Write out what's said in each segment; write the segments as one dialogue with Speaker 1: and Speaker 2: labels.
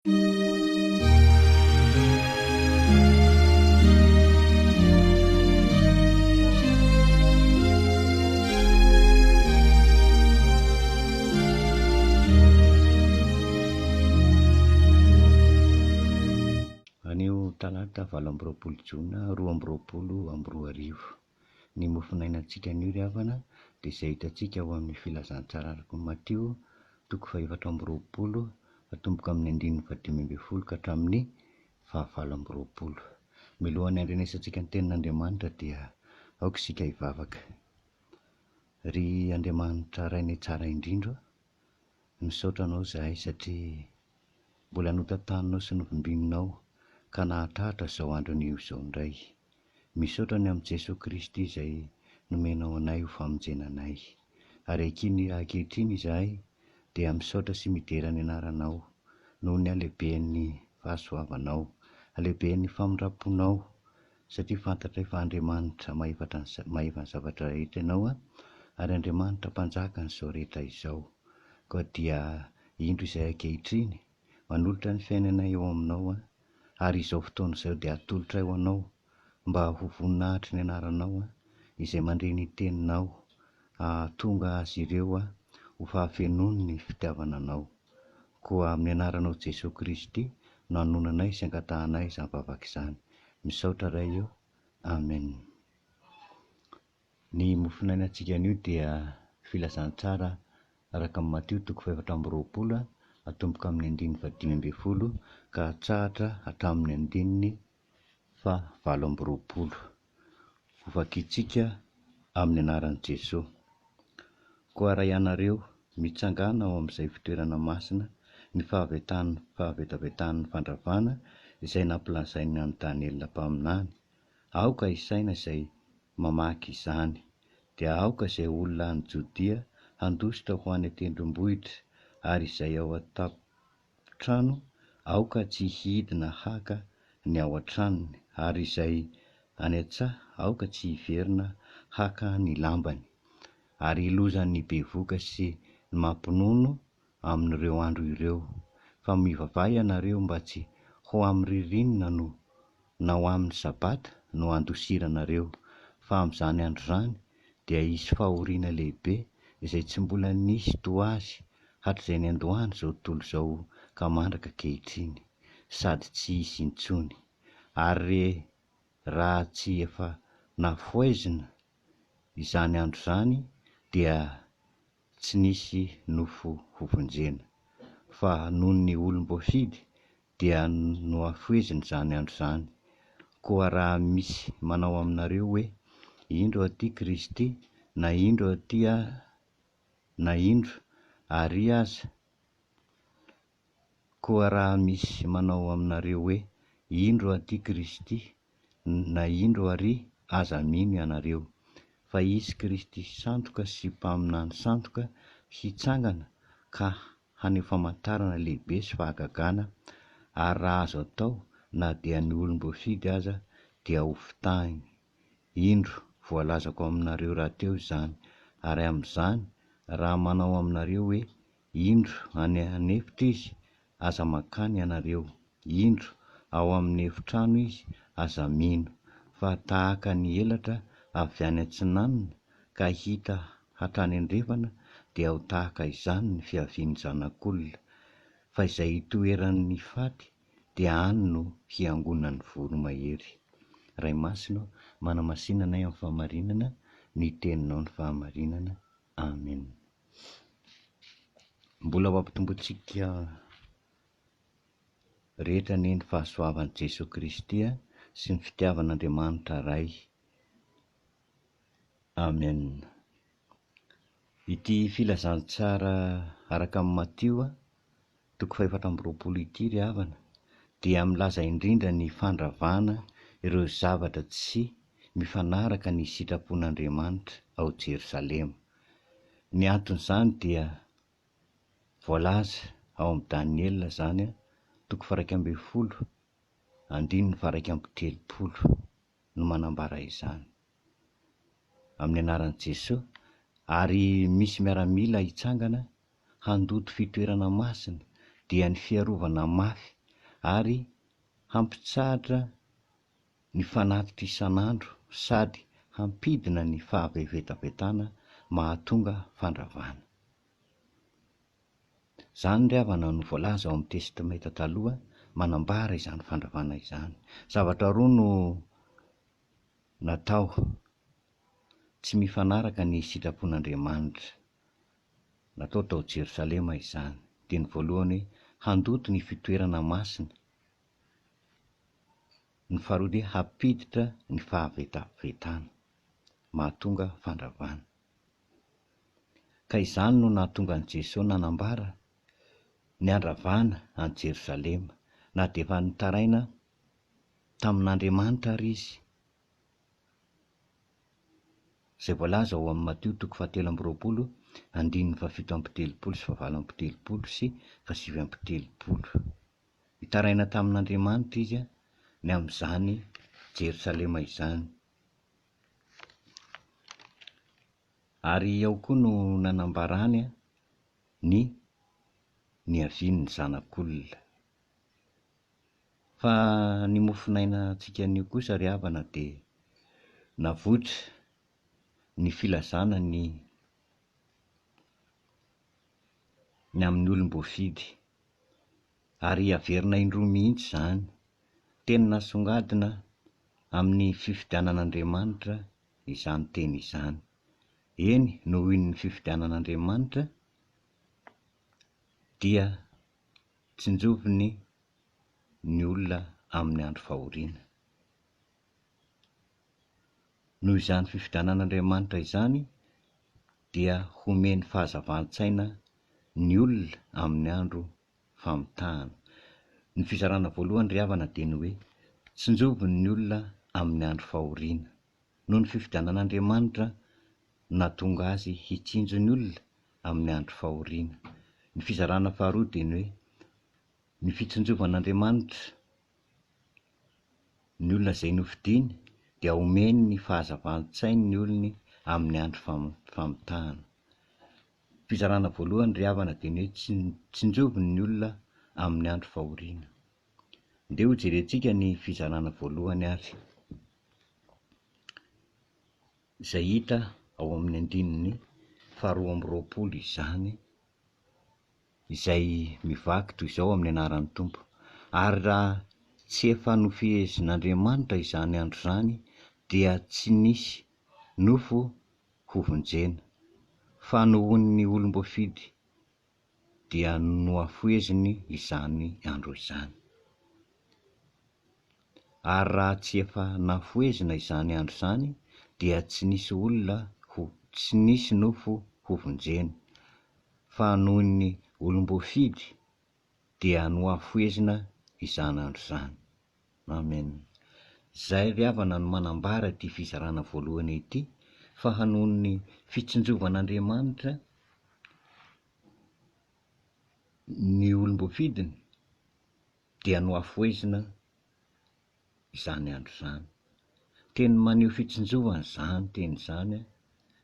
Speaker 1: Anio talata 28 jona 2022. Ny mofonainantsika anio ry havana dia izay hitantsika ao amin'ny filazantsara araka ny Matio toko fahefatra amby roapolo atomboka amin'ny andininy fahadimy ambin'ny folo ka hatramin'ny fahavalo amby roapolo. Milohan'ny handrenesantsika ny tenin'Andriamanitra dia aoka isika hivavaka. Ry Andriamanitra Rainay tsara indrindra ô, misaotra Anao izahay satria mbola notantaninao sy novimbininao ka nahatratra izao andro anio izao indray. Misaotra ny amin'i Jesoa Kristy izay nomenao anay ho famonjena anay. Ary ankehitriny izahay dia misaotra sy midera ny anaranao noho ny halehiben'ny fahasoavanao, halehiben'ny famindram-ponao, satria fantatray fa Andriamanitra mahefatra ny mahefa ny zavatra rehetra Ianao ary Andriamanitra Mpanjakan'izao rehetra izao. Koa dia indro izahay ankehitriny manolotra ny fiainanay eo Aminao ary izao fotoana izao dia atolotray ho Anao mba ho voninahitry ny anaranao izay mandre ny teninao hahatonga azy ireo ho fahafenoany ny fitiavana Anao. Koa amin'ny anaranao Jesoa Kristy no anonanay sy angatahanay izany vavaka izany. Misaotra Ray o. Amen. Ny mofonainantsika anio dia filazantsara araka an'i Matio toko fahefatra amby roapolo atomboka amin'ny andininy fahadimy ambin'ny folo ka hatsahatra hatramin'ny andininy faha vaalo amby roapolo. Hovakintsika amin'ny anaran'i Jesoa. Koa raha ianareo mitsangana ao amin'izay fitoerana masina ny fahavetan'ny fahavetavetan'ny fandravana izay nampilazainy an'i Daniela mpaminany, aoka hisaina izay mamaky izany, dia aoka izay olona any Jodia handositra ho any an-tendrombohitra, ary izay ao an-tampon-trano aoka tsy hidina haka ny ao an-tranony, ary izay any an-tsaha aoka tsy hiverina haka ny lambany. Ary hilozan'ny bevoka sy ny mampinono amin'ireo andro ireo, fa mivavaha ianareo mba tsy ho amin'ny ririnina no na ho amin'ny Sabata no handosiranareo, fa amin'izany andro izany dia hisy fahoriana lehibe izay tsy mbola nisy toa azy hatrizay niandohan'izao tontolo izao ka mandraka ankehitriny, sady tsy hisy intsony. Ary re raha tsy efa nafohezina izany andro izany dia tsy nisy nofo hovonjena, fa noho ny olom-boafidy dia nohafohezina izany andro izany. Koa raha misy manao aminareo hoe, Indro aty Kristy, na indro aty na indro arỳ aza, Koa raha misy manao aminareo hoe, Indro aty Kristy, na indro arỳ, aza mino ianareo. Fa hisy Kristy sandoka sy mpaminany sandoka hitsangana ka haneho famantarana lehibe sy fahagagana, ary raha azo atao, na dia ny olom-boafidy aza dia hofitahiny. Indro, voalazako aminareo rahateo izany, ary amin'izany, raha manao aminareo hoe, Indro, any an'efitra izy, aza mankany ianareo. Indro, ao amin'ny efitrano izy, aza mino. Fa tahaka ny elatra avy any atsinanana ka hita hatrany andrefana, dia ho tahaka izany ny fiavian'ny Zanak'olona. Fa izay itoeran'ny faty, dia any no hiangonan'ny voromahery. Ray Masina ô, manamasina anay amin'ny fahamarinana, ny Teninao ny fahamarinana. Amen. Mbola ho ampitombointsika rehetra anie ny fahasoavan'i Jesoa Kristy sy ny fitiavan'Andriamanitra Ray. Amen. Ity filazantsara araka an'i Matio toko fahefatra amby roapolo ity ry havana dia milaza indrindra ny fandravana ireo zavatra tsy mifanaraka ny sitrapon'Andriamanitra ao Jerosalema. Ny anton'izany dia voalaza ao amin'ny Daniela izany toko faha-iraika ambin'ny folo andininy faha-iraika amby telopolo no manambara izany. Amin'ny anaran'i Jesoa, ary misy miaramila hitsangana handoto fitoerana masina dia ny fiarovana mafy. Ary hampitsahatra ny fanatitra isan'andro sady hampidina ny fahavetavetana mahatonga fandravana. Izany ry havana no voalaza ao amin'ny Testamenta Taloha manambara izany fandravana izany. Zavatra roa no natao, tsy mifanaraka ny sitrapon'Andriamanitra. Natao tao Jerosalema izany. Dia ny voalohany hoe handoto ny fitoerana masina, ny faharoa dia hampiditra ny fahavetavetana, mahatonga fandravana. Ka izany no nahatonga an'i Jesoa nanambara ny handravana an'i Jerosalema, na dia efa nitaraina tamin'Andriamanitra ary izy, izay voalaza ao amin'ny Matio toko fahatelo amby roapolo, andininy fahafito amby telopolo sy fahavalo amby telopolo sy fahasivy amby telopolo. Nitaraina tamin'Andriamanitra izy ny amin'izany Jerosalema izany. Ary ao koa no nanambarany ny niavian'ny Zanak'olona. Fa ny mofonainantsika anio kosa ry havana dia navoitra ny filazana ny ny amin'ny olom-boafidy. Ary averina indroa mihitsy izany. Teny nasongadina amin'ny fifidianan'Andriamanitra izany teny izany. Eny, nohoin'ny fifidianan'Andriamanitra dia tsinjoviny ny olona amin'ny andro fahoriana. Noho izany fifidianan'Andriamanitra izany dia homeny fahazavan-tsaina ny olona amin'ny andro famitahana. Ny fizarana voalohany ry havana dia ny hoe tsinjoviny ny olona amin'ny andro fahoriana. Noho ny fifidianan'Andriamanitra no nahatonga azy hitsinjo ny olona amin'ny andro fahoriana. Ny fizarana faharoa dia ny hoe ny fitsinjovan'Andriamanitra ny olona izay nofidiny dia omeny ny fahazavan-tsainy ny olony amin'ny andro famitahana. Fizarana voalohany ry havana dia ny hoe tsinjoviny ny olona amin'ny andro fahoriana. Ndeha ho jerentsika ny fizarana voalohany ary, izay hita ao amin'ny andininy faharoa amby roapolo izany, izay mivaky toy izao amin'ny anaran'ny Tompo, Ary raha tsy efa nofehezin'Andriamanitra izany andro izany dia tsy nisy nofo hovonjena, fa nohon'ny olom-boafidy dia nohafoheziny izany andro izany. Ary raha tsy efa nafohezina izany andro izany dia tsy nisy olona ho tsy nisy nofo hovonjena, fa noho ny olom-boafidy dia nohafohezina izany andro izany. Amen. Zay ry havana no manambara ity fizarana voalohany ity fa noho ny fitsinjovan'Andriamanitra ny olom-boafidiny dia nohafohezina izany andro izany. Teny maneho fitsinjovana izany teny izany an!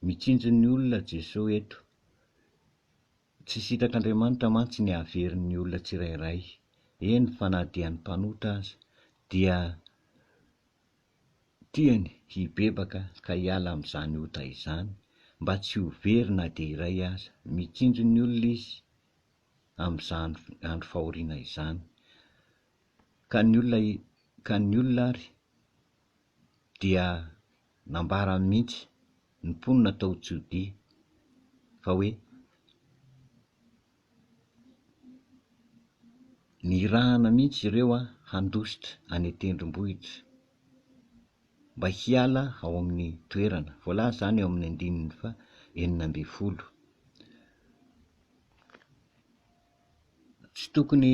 Speaker 1: Mitsinjo ny olona Jesoa eto. Tsy sitrak'Andriamanitra mantsy ny hahavery ny olona tsirairay, eny fa na dia ny mpanota aza dia tiany hibebaka ka hiala amin'izany ota izany mba tsy ho very na dia iray aza. Mitsinjo ny olona Izy amin'izany andro fahoriana izany. Ka ny olona ka ny olona ary dia nambarany mihitsy ny mponina tao Jodia fa hoe nirahana mihitsy ireo handositra any an-tendrombohitra mba hiala ao amin'ny toerana. Voalaza izany eo amin'ny andininy faha 16. Tsy tokony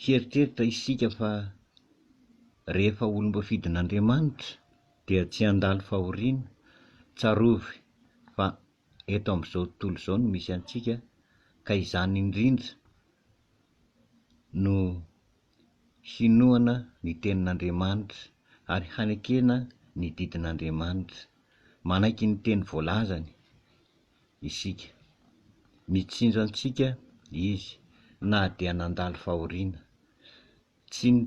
Speaker 1: hieritreritra isika fa rehefa olom-boafidin'Andriamanitra dia tsy handalo fahoriana, tsarovy fa eto amin'izao tontolo izao no misy antsika ka izany indrindra no hinoana ny tenin'Andriamanitra ary hanekena ny didin'Andriamanitra, manaiky ny teny voalazany isika. Mitsinjo antsika Izy na dia nandalo fahoriana. Tsy ny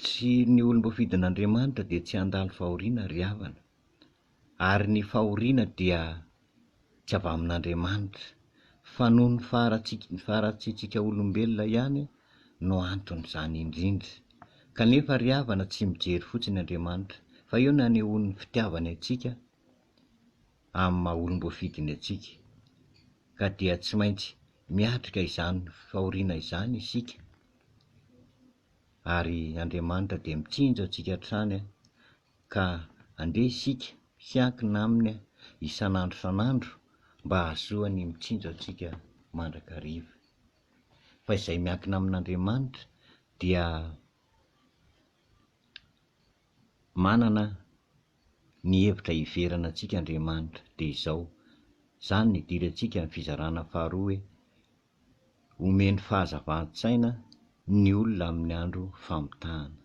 Speaker 1: tsy ny olom-boafidin'Andriamanitra dia tsy handalo fahoriana ry havana. Ary ny fahoriana dia tsy avy amin'Andriamanitra, fa noho ny faharatsiantsika olombelona ihany no anton'izany indrindra. Kanefa ry havana tsy mijery fotsiny Andriamanitra, fa eo no anehoany ny fitiavany antsika amin'ny maha olom-boafidiny antsika. Ka dia tsy maintsy miatrika izany fahoriana izany isika, ary Andriamanitra dia mitsinjo antsika hatrany Ka andeha isika hiankina Aminy isan'andro isan'andro mba hahazoany mitsinjo antsika mandrakariva. Fa izay miankina amin'Andriamanitra dia manana ny hevitra hiverana antsika Andriamanitra, dia izao, izany no idirantsika amin'ny fizarana faharoa hoe, Omeny fahazavan-tsaina ny olona amin'ny andro famitahana.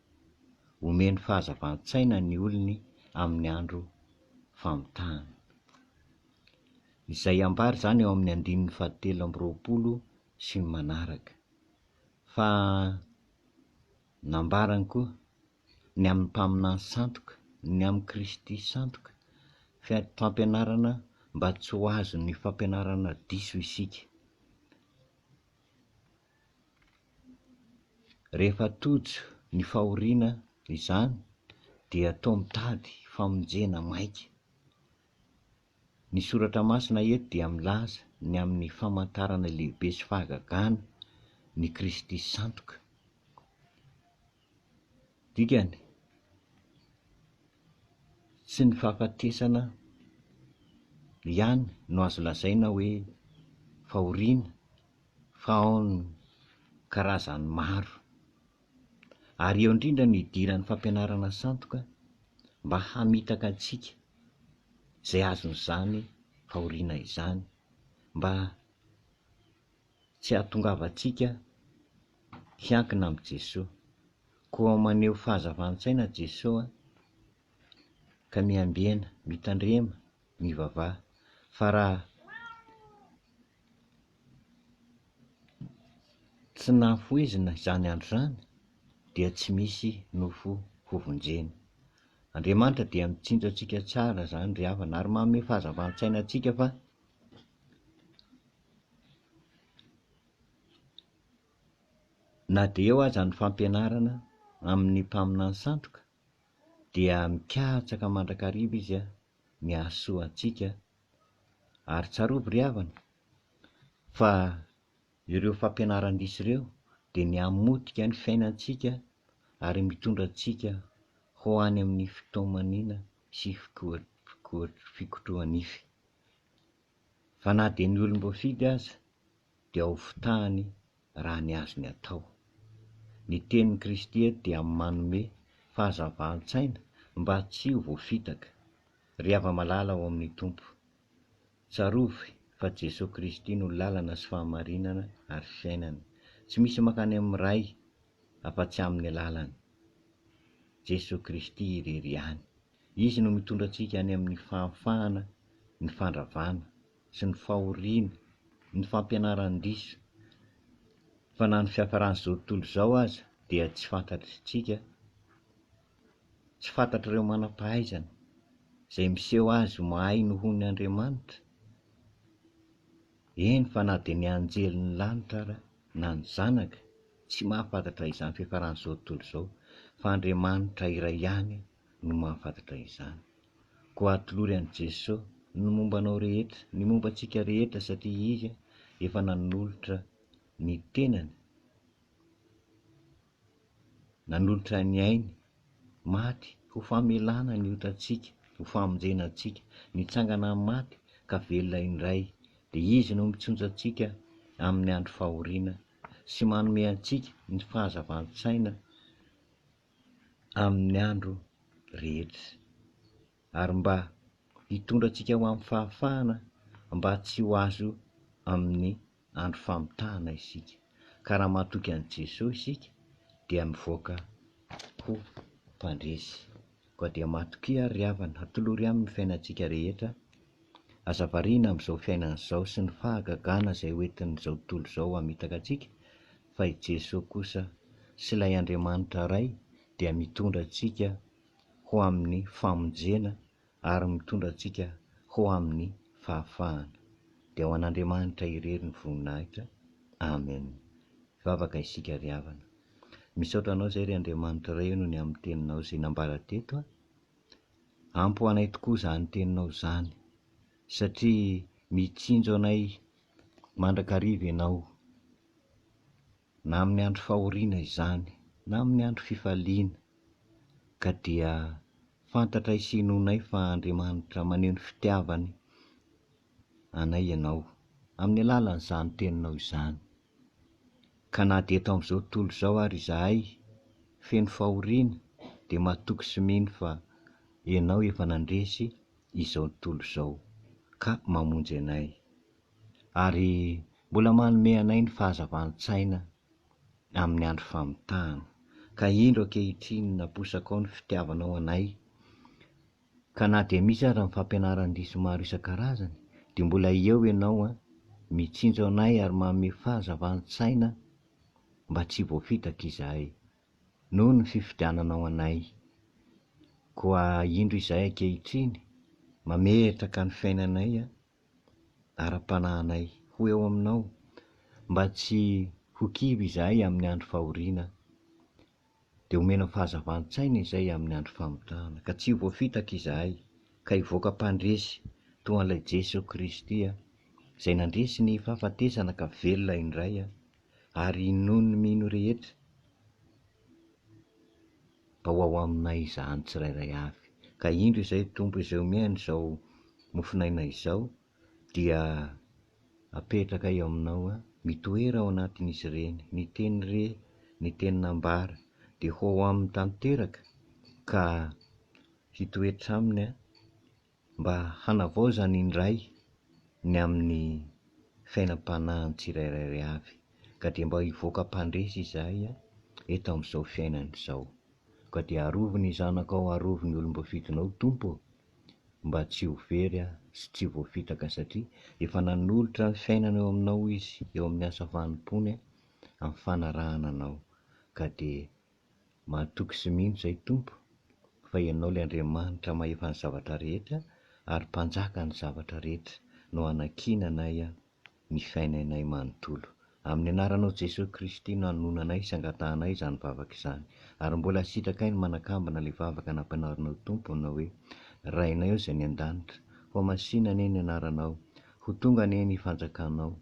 Speaker 1: Omeny fahazavan-tsaina ny olony amin'ny andro famitahana. Izay ambara izany ao amin'ny andininy fahatelo amby 20 sy ny manaraka. Fa nambarany koa ny amin'ny mpaminany sandoka, ny amin'i Kristy sandoka, fampianarana mba tsy ho azon'ny fampianarana diso isika. Rehefa tojo ny fahoriana izany dia toa mitady famonjena maika. Ny soratra masina eto dia milaza ny amin'ny famantarana lehibe sy fahagagana ny Kristy sandoka. Dikany, tsy ny fahafatesana ihany no azo lazaina hoe fahoriana fa ao ny karazany maro. Ary eo indrindra no idiran'ny fampianarana sandoka mba hamitaka antsika izay azon'izany fahoriana izany mba tsy hahatongavantsika hiankina amin'i Jesoa. Koa maneho fahazavan-tsaina Jesoa ka miambena, mitandrema, mivavaha. Fa raha tsy nahafohezina izany andro izany dia tsy misy nofo hovonjena. Andriamanitra dia mitsinjo antsika tsara izany ry havana ary manome fahazavan-tsaina antsika fa Na dia eo aza ny fampianarana amin'ny mpaminany sandoka dia mikatsaka mandrakariva izy ny hahasoa antsika ary tsarovy ry havana fa ireo fampianaran-diso ireo dia ny hamotika ny fiainantsika ary mitondra antsika ho any amin'ny fitaomaniana sy fikotroha-nify. Fa na dia ny olom-boafidy aza dia ho fitahany raha ny azony atao. Ny tenin'i Kristy eto dia manome fahazavan-tsaina mba tsy ho voafitaka. Ry hava-malala ao amin'ny Tompo, tsarovy fa Jesoa Kristy no lalana sy fahamarinana ary fiainana. Tsy misy mankany amin'ny Ray afa-tsy amin'ny alalan'i Jesoa Kristy irery ihany. Izy no mitondra antsika any amin'ny fahafahana ny fandravana sy ny fahoriana, ny fampianaran-diso, fa na ny fiafaran'izao tontolo izao aza dia tsy fantatr'tsika, tsy fantatr'ireo manam-pahaizana izay miseho azy ho mahay nohon'ny Andriamanitra, eny fa na dia ny anjelin'ny lanitra ara na ny Zanaka tsy mahafantatra izany fiafaran'izao tontolo izao, fa Andriamanitra iray ihany no mahafantatra izany. Koa atolory an'i Jeso ny momba anao rehetra, ny momba antsika rehetra satria Izy efa nanolotra ny tenany, nanolotra ny ainy, maty ho famelana ny otantsika, ho famonjena antsika, nitsangana amin'ny maty ka velona indray, dia Izy no mitsontsa antsika amin'ny andro fahoriana sy manome antsika ny fahazavan-tsaina amin'ny andro rehetra, ary mba hitondra antsika ho amin'ny fahafahana mba tsy ho azo amin'ny andro famitahana isika. Ka raha matoky an'i Jesoa isika dia mivoaka ho mpandresy. Koa dia matokia ary ry havana, atolory Aminy ny fiainantsika rehetra, aza variana amin'izao fiainana izao sy ny fahagagana izay hoentin'izao tontolo izao hamitaka antsika. Fa i Jesoa kosa sy ilay Andriamanitra Ray dia mitondra antsika ho amin'ny famonjena ary mitondra antsika ho amin'ny fahafahana. Dia ho an'Andriamanitra irery ny voninahitra. Amen. Hivavaka isika ry havana. Misaotra Anao izay ry Andriamanitra Ray o noho ny amin'ny Teninao izay nambara teto a. Ampy ho anay tokoa izany Teninao izany satria mitsinjo anay mandrakariva Ianao na amin'ny andro fahoriana izany na amin'ny andro fifaliana ka dia fantatray sy inoanay fa Andriamanitra maneho ny fitiavany anay Ianao amin'ny alalan'izany Teninao izany. Ka na dia eto amin'izao tontolo izao ary izahay feno fahoriana dia matoky sy mino fa Ianao efa nandresy izao tontolo izao ka mamonjy anay. Ary mbola manome anay ny fahazavan-tsaina amin'ny andro famitahana. Ka indro ankehitriny naposakao ny fitiavanao anay Ka na dia misy aza ny fampianaran-diso maro isan-karazany dia mbola eo ianao an, mitsinjo anay ary manome fahazavan-tsaina mba tsy voafitaka izahay noho ny fifidiananao anay. Koa indro izahay ankehitriny mametraka ny fiainanay ara-panahinay ho eo aminao mba tsy ho kivy izahay amin'ny andro fahoriana Dia omena fahazavan-tsaina izay amin'ny andro famitahana, ka tsy ho voafitaka izahay, ka hivoaka mpandresy toa an'ilay Jeso Kristy izay nandresy ny fahafatesana ka velona indray ary inoan'ny mino rehetra mba ho ao aminay izany tsirairay avy. Ka indro izay Tompo izay omena izao mofon'aina izao, dia apetraka eo aminao an, mitoera ao anatin'izy ireny, ny teny re, ny teny nambara, dia ho ao aminy tanteraka ka hitoetra aminy an, mba hanavaozany indray ny amin'ny fiainam-panahiny tsirairay avy, ka dia mba hivoaka mpandresy izahay an, eto amin'izao fiainana izao. Ka dia arovy ny zanakao, arovy ny olom-boafidinao Tompo ô. mba tsy ho very sy tsy voafitaka satria efa nanolotra ny fiainana eo aminao izy eo amin'ny asa fanompoany amin'ny fanarahana anao ka dia matoky sy mino izay Tompo fa ianao ilay Andriamanitra mahefa ny zavatra rehetra ary mpanjaka ny zavatra rehetra no anankinanay ny fiainanay manontolo. Amin'ny anaranao Jesoa Kristy no anononanay sy angatahanay izany vavaka izany. Ary mbola sitrakay ny manakambana ilay vavaka nampianarinao Tompo manao hoe, Rainay ao izay any an-danitra, hohamasina anie ny anaranao, ho tonga anie ny fanjakanao,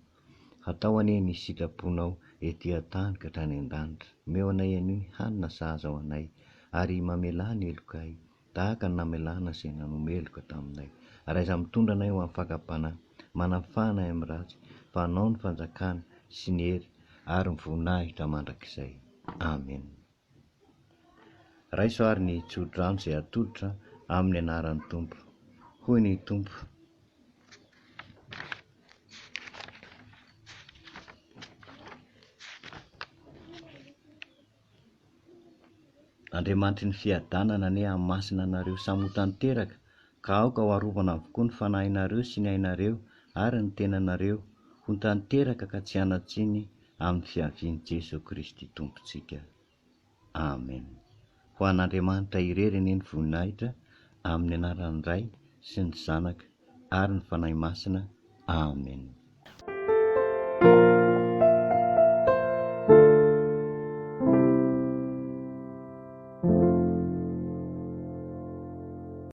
Speaker 1: hatao anie ny sitraponao ety an-tany ka hatrany an-danitra. Omeo anay anio ny hanina sahaza ho anay, ary mamelà ny helokay, Tahaka ny namelana izay nanomeloka taminay. Ary aiza mitondra anay ho amin'ny fakam-panahy, manafaha anay amin'ny ratsy, fa Anao ny fanjakana sy ny hery ary ny voninahitra mandrakizay. Amena. Raiso ary ny tsodrano izay atolotra amin'ny anaran'ny Tompo. Hoy ny Tompo. Andriamanitry ny fiadanana anie hahamasina anareo samy ho tanteraka ka aoka ho arovana avokoa ny fanahinareo sy ny ainareo ary ny tenanareo ho tanteraka ka tsy hanan-tsiny amin'ny fiavian'i Jeso Kristy Tompontsika. Amen. Ho an'Andriamanitra irery anie ny voninahitra amin'ny anaran'ny Ray sy ny Zanaka ary ny Fanahy Masina. Amen.